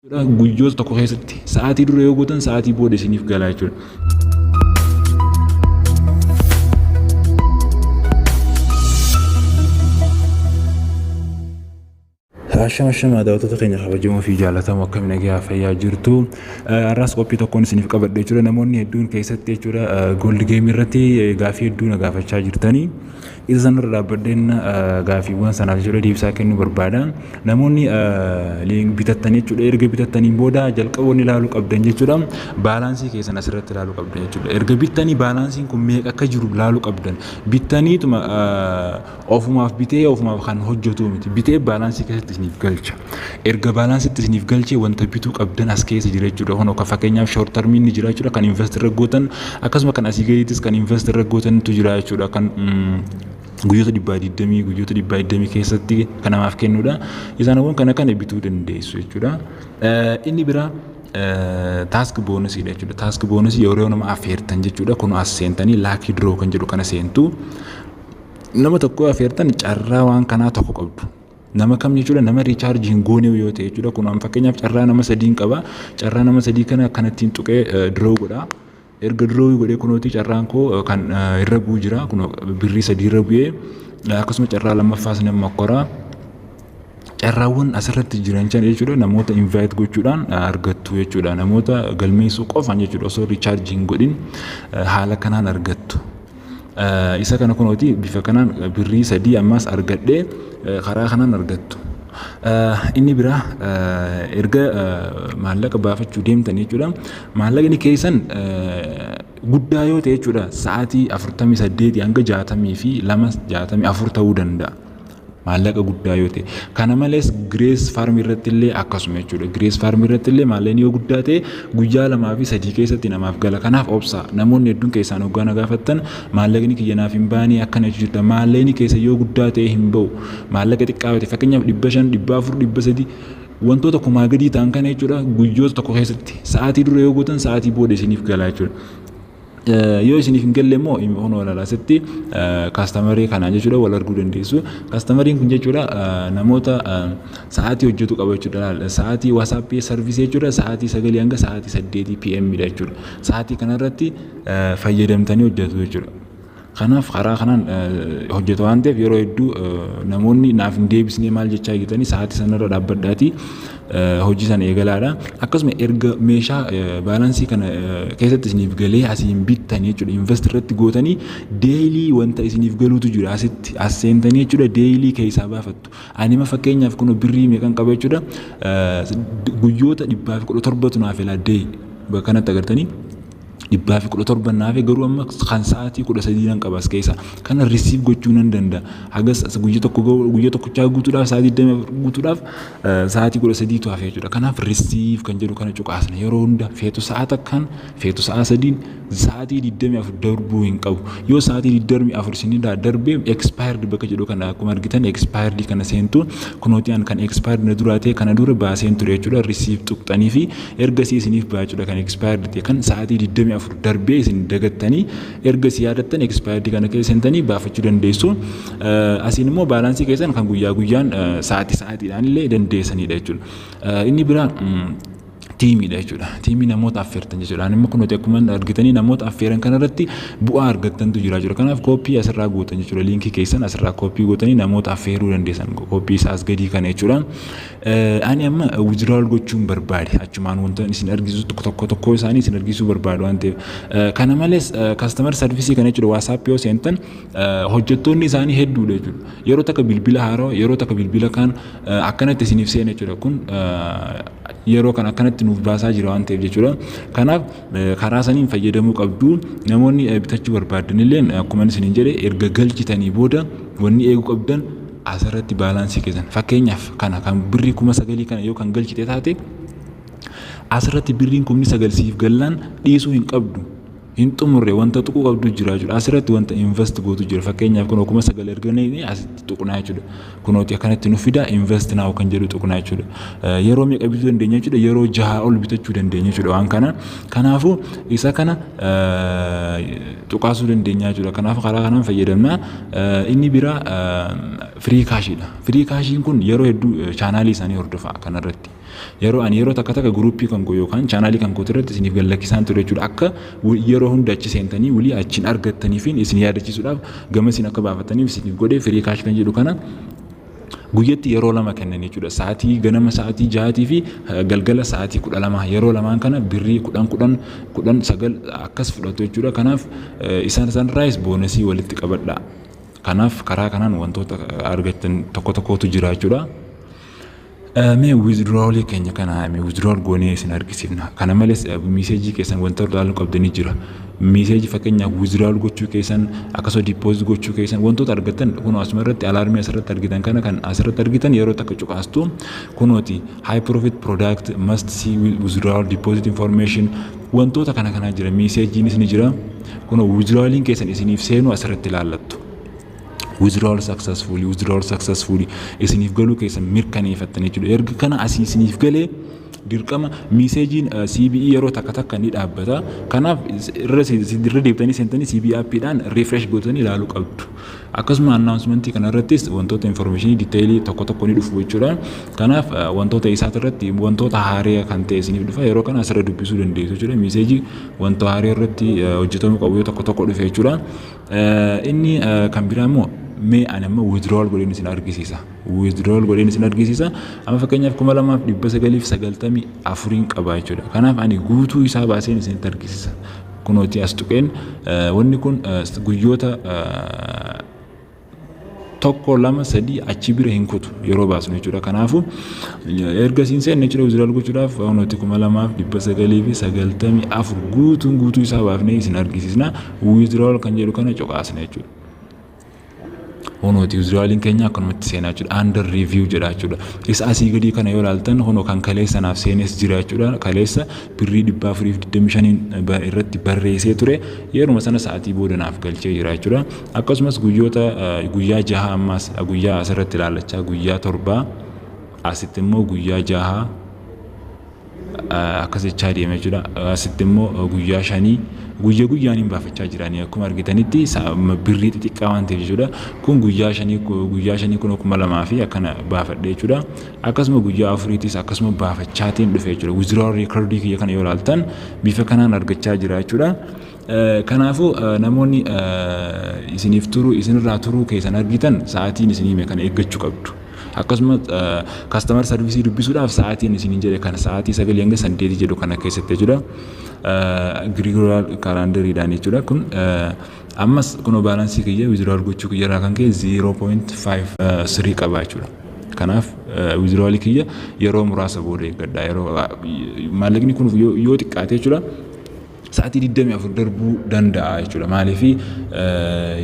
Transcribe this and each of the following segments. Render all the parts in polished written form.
Guyyoota tokko keessatti sa'aatii dura yoo gootan, sa'aatii booda isiniif galaa jechuudha. Ashama ashama, daawwattoota keenya kabajamoo fi jaallatamoo, akkam nagaa fayyaa jirtu? Har'aas qophii tokkoon isiniif qabadhe jechuudha. Namoonni hedduun keessatti jechuudha gold game irratti gaafii hedduu na gaafachaa jirtanii. Isa sanarra dhaabbadheen gaafiiwwan sanaaf jechuudha deebisaa kennuu barbaada. Namoonni bitattanii jechuudha, erga bitattaniin booda jalqaba wanni ilaaluu qabdan jechuudha baalaansii keessan asirratti ilaaluu qabdan jechuudha. Erga bittanii baalaansiin kun meeqa akka jiru ilaaluu qabdan. Bittaniituma ofumaaf bitee ofumaaf kan hojjetu miti. Bitee baalaansii keessatti isiniif galcha. Erga baalaansiitti isiniif galchee wanta bituu qabdan as keessa jira jechuudha. Kun akka fakkeenyaaf short termiin ni jira jechuudha, kan invest irra gootan, akkasuma kan asii gadiittis kan invest irra gootantu jira jechuudha, kan guyyoota 120, guyyoota 120 keessatti kan namaaf kennudha. Isaanowwan kana kana bituu dandeessu jechuudha. Inni biraa task bonusiidha jechuudha. Task bonusii yeroo nama affeertan jechuudha. Kun as seentanii lucky draw kan jedhu kana seentu. Nama tokko affeertan carraa waan kanaa tokko qabdu. Nama kam jechuudha? Nama recharge hin goone yoo ta'e jechuudha. Kun fakkeenyaaf carraa nama sadiin qaba. Carraa nama sadii kana akkanattiin tuqee draw godha. Erga draw godhee kunooti carraan koo kan irra bu'u jira. Kun birrii sadii irra bu'ee, akkasuma carraa lammaffaas nama mokkoraa. Carraawwan asirratti jiran jechuudha namoota invite gochuudhaan argattu jechuudha. Namoota galmeessuu qofaan jechuudha, osoo recharge hin godhin haala kanaan argattu. Isa kana kunooti bifa kanaan birrii sadii ammas argadhee, karaa kanaan argattu. Inni biraa erga maallaqa baafachuu deemtan jechuudha. Maallaqni keessan guddaa yoo ta'e jechuudha, sa'aatii 48 hanga 62, 64 ta'uu danda'a. Maallaqa guddaa yoo ta'e. Kana malees Grace Farm irratti illee akkasuma jechuudha. Grace Farm irratti illee maallaqni yoo guddaa ta'e guyyaa 2 fi 3 keessatti namaaf gala. Kanaaf obsa. Namoonni hedduun keessaan hoggaa na gaafattan, maallaqni kiyya naaf hin baane akkana jechuudha. Maallaqni keessa yoo guddaa ta'e hin ba'u. Maallaqa xiqqaa yoo ta'e, fakkeenyaaf 500, 400, 300, wantoota kumaa gadii ta'an kana jechuudha, guyyoota tokko keessatti sa'aatii dura yoo gootan, sa'aatii booda isiniif gala jechuudha. Yoo isiniif hin galle immoo honoo asitti customerii kanaan jechuudha wal arguu dandeessu. Customeriin kun jechuudha namoota sa'aatii hojjetu qaba jechuudha. Sa'aatii WhatsAppii serviceii jechuudha sa'aatii 9 hanga sa'aatii 8 PM dha jechuudha. Sa'aatii kanarratti fayyadamtanii hojjetu jechuudha. Kanaaf karaa kanaan hojjetu waan ta'eef, yeroo hedduu namoonni naaf hin deebisnee maal jechaa jirtanii, sa'aatii sanarra dhaabbadhaatii hojii sana eegalaadha. Akkasuma erga meeshaa baalaansii kana keessatti isiniif galee asiin bittanii jechuudha, invest irratti gootanii daily wanta isiniif galuutu jira, asitti as seentanii jechuudha daily keessaa baafattu. Ani ma fakkeenyaaf kun birrii meeqan qaba jechuudha, guyyoota 117tu naaf ilaa day bakka kanatti agartanii, 117 naafe. Garuu amma kan sa'aatii 13 nan qaba as keessa. Kana receive gochuu nan danda'a. Hagas guyya tokko, guyya tokkochaa guutuudhaaf, sa'aatii 24 guutuudhaaf sa'aatii 13tu hafe jechuudha. Kanaaf receive kan jedhu kana cuqaasna yeroo hunda, feetu sa'a takkaan, feetu sa'a sadiin, sa'aatii 24 darbuu hin qabu. Yoo sa'aatii 24 isinirraa darbee, expired bakka jedhu kana akkuma argitan expired kana seentu. Kunooti an kan expired na duraa ta'e kana dura baaseen ture jechuudha. Receive tuqxanii fi ergasii isiniif ba'a jechuudha. Kan expired ta'e, kan sa'aatii 24 darbee isin dagattanii ergasii yaadattan, expired kana keessa seentanii baafachuu dandeessu. Asiin immoo baalaansii keessan kan guyyaa guyyaan, sa'aatii sa'aatiidhaan illee dandeessanidha jechuudha. Inni biraa tiimiidha jechuudha. Tiimii namoota affeertan jechuudha. Ani immoo kunuuti akkuma argitanii namoota affeeran kanarratti bu'aa argattantu jira jechuudha. Kanaaf copy asirraa gootan jechuudha. Liinkii keessan asirraa copy gootanii namoota affeeruu dandeessan. Copy isaa as gadii kana jechuudha. Ani amma withdrawal gochuun barbaade, achumaan wanta isin argisiisu tokko tokko tokko isaanii isin argisiisuu barbaadu waan ta'eef. Kana malees customer serviceii kana jechuudha, WhatsAppii yoo seentan hojjettoonni isaanii hedduudha jechuudha. Yeroo takka bilbila haarawaa, yeroo takka bilbila kaan akkanatti isiniif seena jechuudha. Kun yeroo kan akkanatti nuuf baasaa jira waan ta'eef jechuudha. Kanaaf karaa saniin fayyadamuu qabdu. Namoonni bitachuu barbaadan illee, akkuma isiniin jedhe, erga galchitanii booda wanni eeguu qabdan asirratti baalaansii keessan, fakkeenyaaf kana kan birrii 9,000 kana yoo kan galchite taate, asirratti birriin 9,000 siif gallaan dhiisuu hin qabdu. Hin xumurre, wanta tuquu qabdu jira jechuudha. Asirratti wanta invest gootu jira. Fakkeenyaaf kun 9,000 erga asitti tuqnaa jechuudha. Kunooti akkanatti nu fida, invest now kan jedhu tuqnaa jechuudha. Yeroo meeqa bituu dandeenya jechuudha? Yeroo jaha ol bitachuu dandeenya jechuudha waan kana. Kanaafuu isa kana tuqaasuu dandeenya jechuudha. Kanaafuu karaa kanaan fayyadamna. Inni biraa free cashiidha. Free cashiin kun yeroo hedduu chaanaalii isaanii hordofa kanarratti. Yeroo ani yeroo takka takka groupii kan koo yookaan channelii kan kootii irratti isiniif gallakkisaan ture jechuudha. Akka yeroo hunda achi seentanii walii achiin argattanii fi isin yaadachiisuudhaaf gama isin akka baafataniif isiniif godhee free cash kan jedhu kana guyyatti yeroo lama kennan jechuudha. Sa'aatii ganama sa'aatii 6 fi galgala sa'aatii 12 yeroo lamaan kana birrii 10 10 10 9 akkas fudhatu jechuudha. Kanaaf isaan sanirraayis bonusii walitti qabadha. Kanaaf karaa kanaan wantoota argattan tokko tokkotu jira jechuudha. Mee withdrawalii keenya kana mee withdrawal goonee isin argisiifna. Kana malees messageii keessan wanta ilaaluu qabdanii jira. Messageii fakkeenyaaf withdrawal gochuu keessan, akkasuma deposit gochuu keessan, wantoota argattan kunoo asuma irratti alarmii asirratti argitan kana kan asirratti argitan yeroo takka cuqaastu kunooti high profit product must see withdrawal deposit information wantoota kana kanaa jira. Messageiinis ni jira. Kunoo withdrawaliin keessan isiniif seenuu asirratti ilaallattu. Withdrawal successfully, withdrawal successfully isiniif galuu keessan mirkaneeffattan jechuudha. Erga kana asii isiniif galee dirqama messageiin CBE yeroo takka takka ni dhaabbata. Kanaaf irra deebitanii seentanii CBE appiidhaan refresh gootanii ilaaluu qabdu. Akkasuma announcementii kanarrattis wantoota informationii detailii tokko tokko ni dhufu jechuudha. Kanaaf wantoota isaati irratti wantoota haaraa kan ta'e isiniif dhufa, yeroo kana asirra dubbisuu dandeessu jechuudha. Messageii wanta haaraa irratti hojjetamuu qabu yoo tokko tokko dhufe jechuudha. Inni kan biraa immoo mee ani amma withdrawal godheen isin argisiisa. Withdrawal godheen isin argisiisa. Amma fakkeenyaaf 2994n qaba jechuudha. Kanaaf ani guutuu isaa baaseen isinitti argisiisa. Kunooti as tuqeen wanni kun guyyoota tokko, lama, sadii achi bira hin kutu yeroo baasnu jechuudha. Kanaafuu erga siin seenne jechuudha, withdrawal gochuudhaaf kunooti 2994 guutuun guutuu isaa baafnee isin argisiisna. Withdrawal kan jedhu kana cuqaasna jechuudha. Kunooti withdrawaliin keenya akkanumatti seenaa jechuudha. Under review jedha jechuudha. Isa asii gadii kana yoo ilaaltan kunoo kan kaleessa naaf seenes jira jechuudha. Kaleessa birrii 425 irratti barreessee ture, yeruma sana sa'aatii booda naaf galchee jira jechuudha. Akkasumas guyyoota guyyaa 6 ammas guyyaa asirratti ilaallachaa guyyaa 7, asitti immoo guyyaa 6 akkas jechaa deema jechuudha. Asitti immoo guyyaa 5, guyya guyyaan hin baafachaa jiranii akkuma argitanitti birrii xixiqqaa waan ta'eef jechuudha. Kun guyyaa 5, guyyaa 5 kun 2000 fi akkana baafadhe jechuudha. Akkasuma guyyaa 4tis akkasuma baafachaatiin dhufe jechuudha. Withdrawal recordii kiyya kana yoo ilaaltan bifa kanaan argachaa jira jechuudha. Kanaafuu namoonni isiniif turuu, isinirraa turuu keessan argitan sa'aatiin isinii hime kana eeggachuu qabdu. Akkasuma customer serviceii dubbisuudhaaf sa'aatiin isiniin jedhe kana sa'aatii 9 hanga 8 jedhu kana keessatti jechuudha. Gregorian calendariidhaan jechuudha. Kun ammas kunoo balanceii kiyya withdrawal gochuu kiyya irraa kan ka'e 0.53 qaba jechuudha. Kanaaf withdrawalii kiyya yeroo muraasa booda eeggadha. Yeroo maallaqni kun yoo xiqqaate jechuudha, sa'aatii 24 darbuu danda'a jechuudha. Maaliif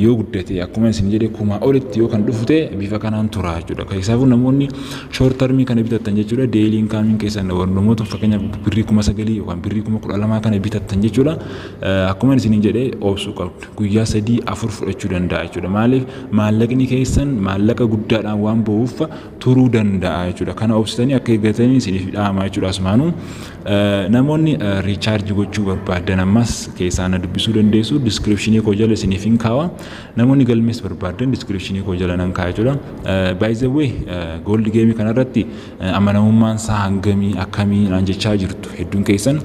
yoo guddate akkuma isin jedhe kumaa olitti yoo kan dhufu ta'e bifa kanaan tura jechuudha. Keessaafuu namoonni short termii kana bitattan jechuudha. Daily incomeiin keessan namoota fakkeenyaaf birrii 9000 yookaan birrii 12,000 kana bitattan jechuudha. Akkuma isin jedhe obsuu qabdu. Guyyaa 3, 4 fudhachuu danda'a jechuudha. Maaliif maallaqni keessan maallaqa guddaadhaan waan ba'uuf turuu danda'a jechuudha. Kana obsitanii akka eeggatanii isiniif dhaama jechuudha asumaanuu. Namoonni recharge gochuu barbaadan ammas keessaa na dubbisuu dandeessu. Descriptionii koo jala isiniif hin kaawa. Namoonni galmees barbaadan descriptionii koo jala nan kaa'a jechuudha. By the way, gold gameii kanarratti amanamummaan isaa hangamii, akkamii naan jechaa jirtu hedduun keessan.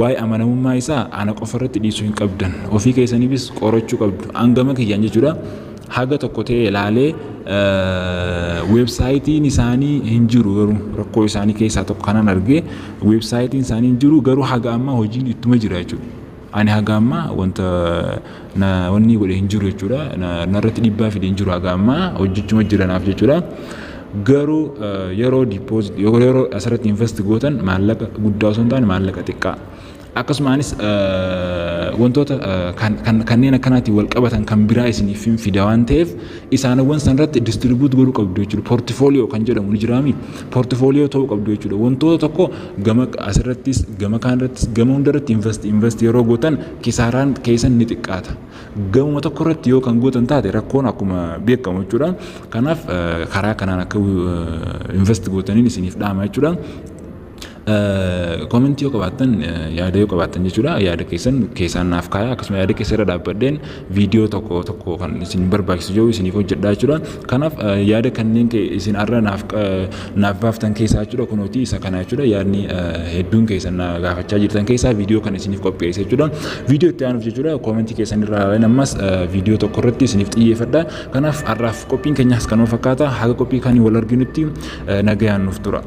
Waa'ee amanamummaa isaa ana qofa irratti dhiisuu hin qabdan. Ofii keessaniifis qorachuu qabdu. Hangama kiyyaan jechuudha. Haga tokko ta'e ilaalee websiteiin isaanii hin jiru, garuu rakkoo isaanii keessaa tokko kanan argee websiteiin isaanii hin jiru, garuu haga ammaa hojiin ittuma jira jechuudha. Ani haga ammaa wanta na wanni godhe hin jiru jechuudha. Narratti dhiibbaa fide hin jiru, haga ammaa hojjechuma jiranaaf jechuudha. Garuu yeroo deposit, yeroo asirratti invest gootan maallaqa guddaa osoo hin taane maallaqa xiqqaa. Akkasumaanis wantoota kanneen akkanaatiin wal qabatan kan biraa isiniif hin fida waan ta'eef isaanowwan sanarratti distribute godhuu qabdu jechuudha. Portfolio kan jedhamu ni jiraami. Portfolio ta'uu qabdu jechuudha. Wantoota tokko gama asirrattis, gama kaanirrattis, gama hundarratti invest invest yeroo gootan kisaaraan keessan ni xiqqaata. Gamuma tokko irratti yoo kan gootan taate rakkoon akkuma beekamu jechuudha. Kanaaf karaa kanaan akka invest gootaniin isiniif dhaama jechuudha. Comment yoo qabaattan, yaada yoo qabaattan jechuudha, yaada keessan keessaan naaf kaaya. Akkasuma yaada keessa irra dhaabbadheen viidiyoo tokko tokko kan isin barbaachisu jiru isiniif hojjedha jechuudha. Kanaaf yaada kanneen isin har'a naaf baaftan keessaa jechuudha, kunooti isa kana jechuudha. Yaadni hedduun keessan na gaafachaa jirtan keessaa viidiyoo kana isiniif qopheesse jechuudha. Viidiyoo itti aanuuf jechuudha, comment keessan irraa ammas viidiyoo tokko irratti isiniif xiyyeeffadha. Kanaaf har'aaf qophiin keenyas kanuma fakkaata. Haga qophii kan wal arginutti nagayaan nuuf tura.